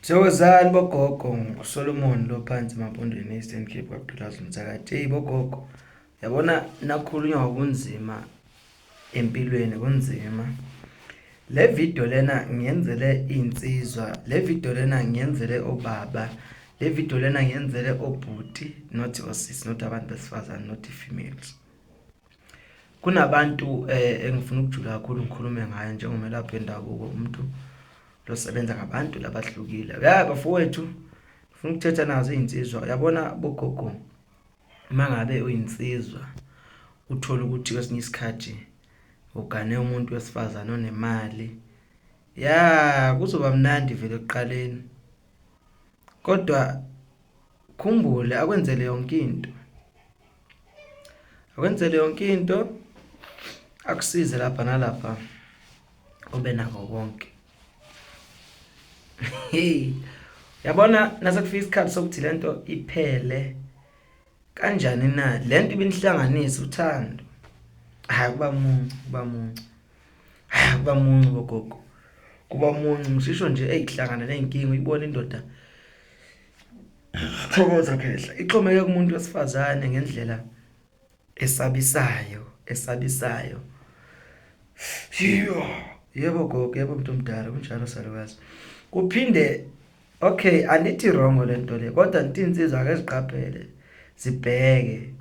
Thokozani bogogo, nguSolomon lo phansi emaMpondweni e-Eastern Cape kwaGqikazi Mthakathi. Eyi bogogo, yabona nakukhulunywa ngobunzima empilweni kunzima. Le video lena ngiyenzele iy'nsizwa, le video lena ngiyenzele obaba, le video lena ngiyenzele obhuti not osisi, not abantu besifazane, not females. Kunabantu engifuna ukujula kakhulu ngikhulume ngayo njengomelaphi wendabuko umuntu losebenza ngabantu labahlukile. Ya bafowethu ngifuna ukuthetha nazo iy'nsizwa yabona bogogo uma ngabe uyinsizwa uthole ukuthi kwesinye isikhathi ugane umuntu wesifazane onemali ya kuzoba mnandi vele ekuqaleni kodwa khumbule akwenzele yonke into akwenzele yonke into akusize lapha nalapha ube nako konke. Hey, yabona nasekufika isikhathi sokuthi lento iphele kanjani na lento ibinihlanganisa uthando. Hayi kuba muncu, kuba muncu. Hayi kuba muncu bogogo. Kuba muncu ngisho nje eyihlangana nezinkinga uyibona indoda. Thokoza khehla. Ixhomeke kumuntu wesifazane ngendlela esabisayo esabisayo yho yebo gogo yebo mntu omdala kunjalo salukazi kuphinde okay andithi wrong le nto le kodwa nti insizwa ake ziqaphele zibheke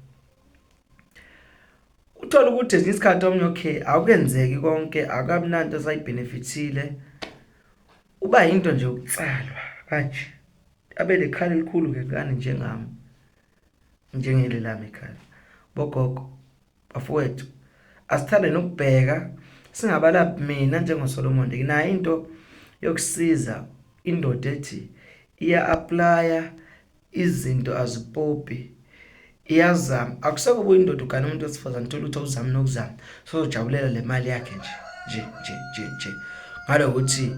uthola ukuthi ezinye isikhathi omnye okay akukenzeki konke akabi nanto esayibhenefithile uba yinto nje yokutsalwa kanje abe lekhala elikhulu ngenkani njengami njengeli lami ikhaya bogogo bafowethu asithande nokubheka singabalaphi mina njengoSolomon nginayo into yokusiza indoda ethi iya-aplaya izinto azipopi iyazama akusekubuya indoda ugane umuntu wesifazane thola ukuthi awuzami nokuzama sozojabulela le mali yakhe nje nje nje nje nje ngalokuthi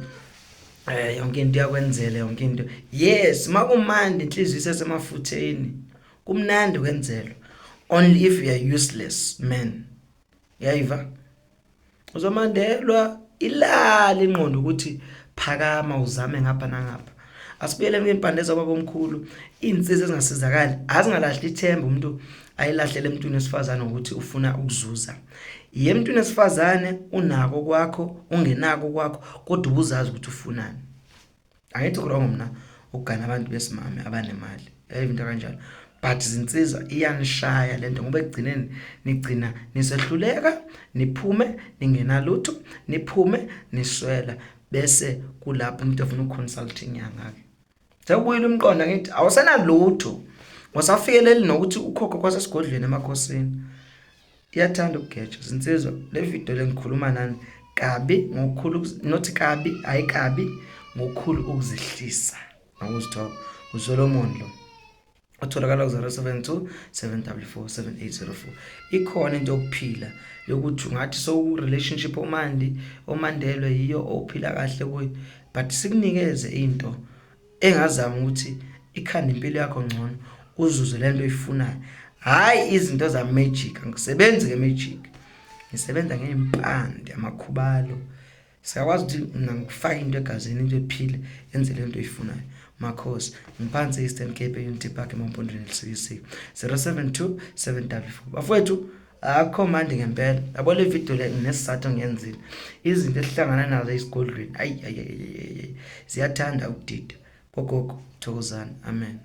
eh yonke into iyakwenzela yonke into yes makumandi inhliziyo isesemafutheni kumnandi kwenzelwa only if you are useless man yayiva uzomandelwa ilali ingqondo ukuthi phakama uzame ngapha nangapha asibuyele kwimpande zababa omkhulu izinsizwa ezingasizakali azingalahli ithemba umuntu ayilahlele emntwini wesifazane ukuthi ufuna ukuzuza Ye emntwini wesifazane unako kwakho ungenako kwakho kodwa ubuzazi ukuthi ufunani. Angithi wrong mina ukugana abantu besimame abanemali. Yayiva into kanjalo. But zinsizwa iyanishaya lento ngoba ekugcineni nigcina nisehluleka niphume ningenalutho niphume niswela bese kulapho umuntu efuna uconsult inyanga ke. Sekubuyile umqondo ngithi awusenalutho. Wasafikeleli nokuthi ukhokho kwasesigodlweni emakhosini. Iyathanda ukugeja zinsizwa le video le ngikhuluma nani kabi ngokukhulu not kabi hayi kabi ngokukhulu ukuzihlisa nokuzithoba. USolomon lo. Otholakala ku-072 744 7804. Ikhona into yokuphila yokuthi ungathi sowu-relationship omandi omandelwe yiyo ophila kahle kuyo but sikunikeze into engazama ukuthi ikhande impilo yakho ngcono uzuze lento oyifunayo. Hhayi izinto za-magic, angisebenzi nge-magic, ngisebenza ngey'mpande amakhubalo. Siyakwazi ukuthi mina ngikufake into egazini into ephile yenze le nto oyifunayo. Makhosi, ngiphansi e-Eastern Cape e-Unity Park eMampondweni eLusikisiki. 072 744. Bafowethu akukho mandi ngempela. Yabo le video le nginesizathu engiyenzile. Izinto esihlangana nazo esigodlweni ayi ayi ayi ziyathanda ukudida. Bogogo thokozani. Amen.